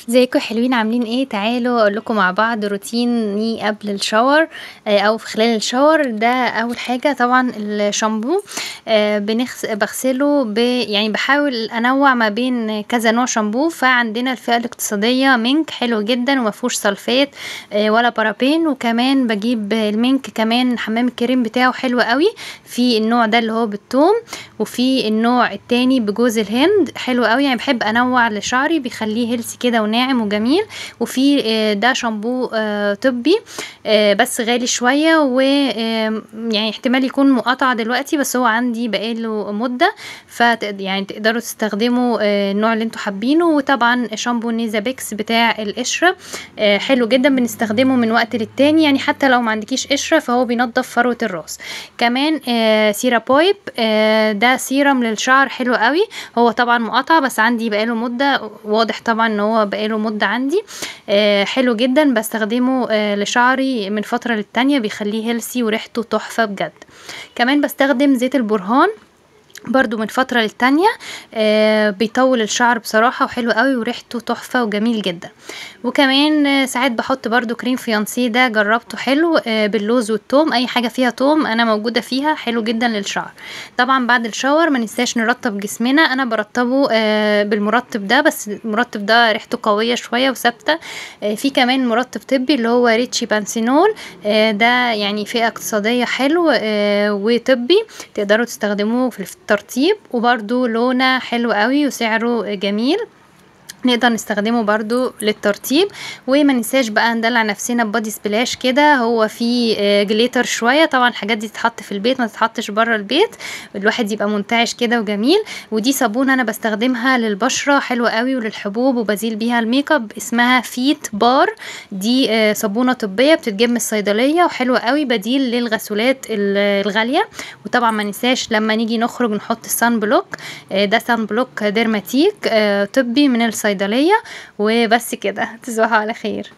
ازيكم حلوين؟ عاملين ايه؟ تعالوا اقول لكم مع بعض روتيني قبل ال shower او في خلال ال shower. ده اول حاجة طبعا الشامبو، بغسله يعني بحاول انوع ما بين كذا نوع شامبو. فعندنا الفئة الاقتصادية مينك، حلو جدا ومفيهوش سلفات ولا بارابين، وكمان بجيب المينك كمان حمام الكريم بتاعه حلو قوي، في النوع ده اللي هو بالثوم، وفي النوع التاني بجوز الهند حلو قوي. يعني بحب انوع لشعري، بيخليه healthy كده وناعم وجميل. وفي ده شامبو طبي بس غالي شوية، و يعني احتمال يكون مقاطعه دلوقتي، بس هو عندي بقاله مده، ف يعني تقدروا تستخدموا النوع اللي انتوا حابينه. وطبعا شامبو نيزابيكس بتاع القشرة حلو جدا، بنستخدمه من وقت للتاني، يعني حتى لو ما عندكيش قشرة فهو بينظف فروه الراس. كمان سيرابويب، ده سيرم للشعر حلو قوي، هو طبعا مقاطعه بس عندي بقاله مده، واضح طبعا ان هو بقاله مده عندي، حلو جدا، بستخدمه لشعري من فترة للتانيه، بيخليه healthy وريحته تحفة بجد. كمان بستخدم زيت البرهان برضو من فترة للتانية، بيطول الشعر بصراحة وحلو قوي وريحته تحفة وجميل جدا. وكمان ساعات بحط برضو كريم فيانسيه، ده جربته حلو، باللوز والثوم، اي حاجة فيها ثوم انا موجودة فيها، حلو جدا للشعر. طبعا بعد ال shower ما ننساش نرطب جسمنا، انا برطبه بالمرطب ده، بس المرطب ده ريحته قوية شوية وثابتة. في كمان مرطب طبي اللي هو ريتشي بانسينول، ده يعني فئة اقتصادية حلو وطبي، تقدروا تستخدموه في الترطيب. وبرده لونه حلو قوي وسعره جميل، نقدر نستخدمه برضو للترطيب. وما ننساش بقى ندلع نفسنا ب body splash كده، هو فيه glitter شوية، طبعا الحاجات دي تتحط في البيت ما تتحطش بره البيت، الواحد يبقى منتعش كده وجميل. ودي صابونه انا بستخدمها للبشره حلوة قوي وللحبوب، وبزيل بيها الميك اب، اسمها فيت بار، دي صابونه طبية بتتجاب من الصيدلية وحلوه قوي، بديل للغسولات الغالية. وطبعا ما ننساش لما نيجي نخرج نحط ال sun block، ده sun block ديرماتيك طبي من الصيدلية. وبس كده، تصبحوا على خير.